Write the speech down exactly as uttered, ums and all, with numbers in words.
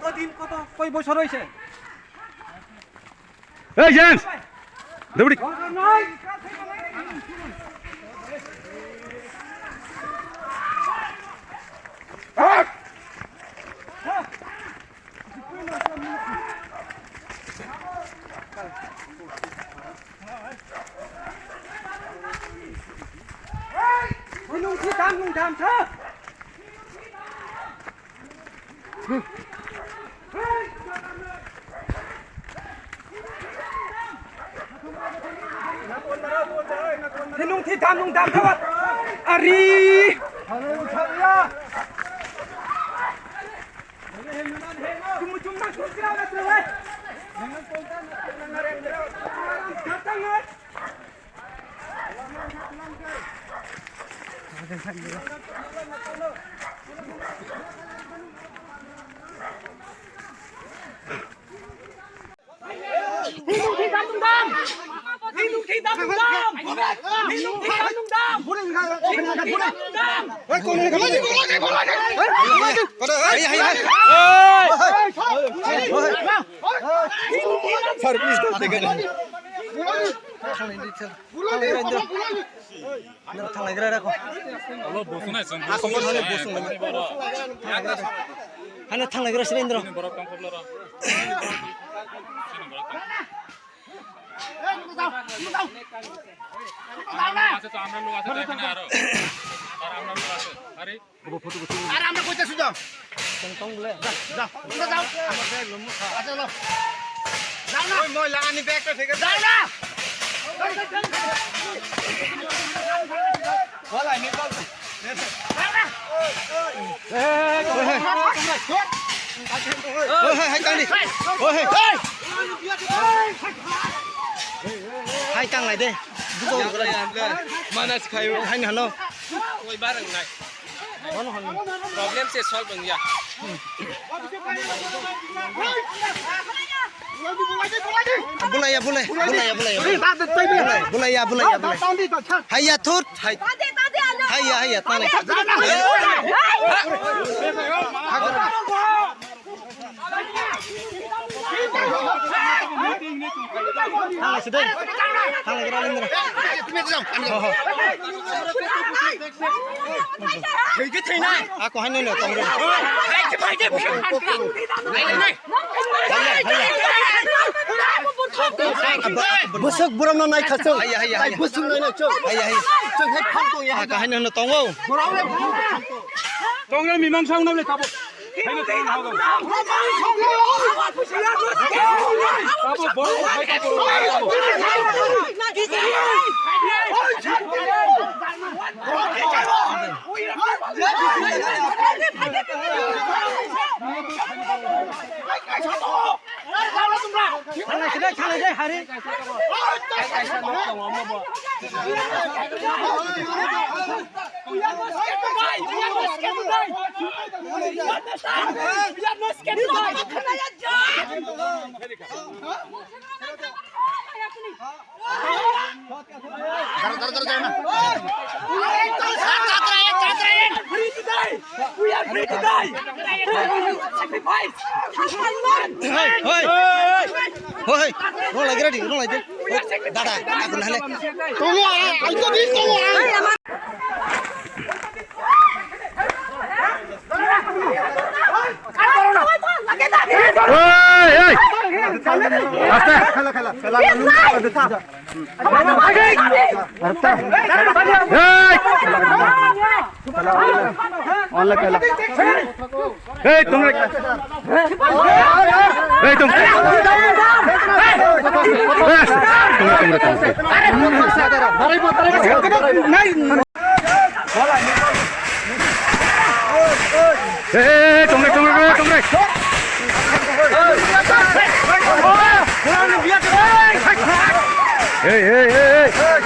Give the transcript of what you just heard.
কতদিন, কত, কয় বছর হয়েছে? এই জেমস, দৌড়ি। Hinung thi dam nung dam thawat. Ari. Chum chum na chum kira na chum. Datang. Service da tega. Nang thanglaigra rako. Alo, bosunai chwng. Ako mo thani bosung nai. Hano thanglaigra sini Indro. Sini borok tong khoblo ro. Sini borok tong. Asa to amra lo asa to ekhane aro. Ar amra lo asa. Are. Obo photo ko tuli. Ar amra koita sujo. Tong tong bole. Ja, ja. Uda jao. Acha lo. Jao na. Oi, moi la ani bag ta theke. Jao na. Wala ni bag. Jao na. Oi, oi. Oi, hai, hai, tang di. Oi, hai. Hai, tang lai de. Manas khayo. Hai, hano. Oi, barang nai. Problem se solve wngya. Bulaiya, bulai, bulaiya, bulaiya. Bulai, bulaiya, bulaiya, bulai. Haiya, thut, hai. Haiya, haiya, tane. Thanglai sidai. Thanglai kira lindra. Ho, ho. Ako hai nai no tongre. Bwswk borom no nai kha chwng. Haiya, haiya, haiya. Bwswk nai nai chwng. Haiya, haiya. Chwng hai phang tong ya. Ako hai nai no tongo. Tongre mimang sang no le tabo. Thanglai khe, thanglai khe, hari. Dara, dara, dara, dara na. Free to die! We are free to die! Sacrifice! Hoi, hoi. Hoi, hoi. Rong lai gira di, rong lai di. Dada, aku nahale. Tongo, ah, aito di tongo, ah. Hey, hey! Asta! Hey! Hey, tum! Hey, tum! Hey, tongre, tongre, tongre, tongre. Hey, hey, hey, hey.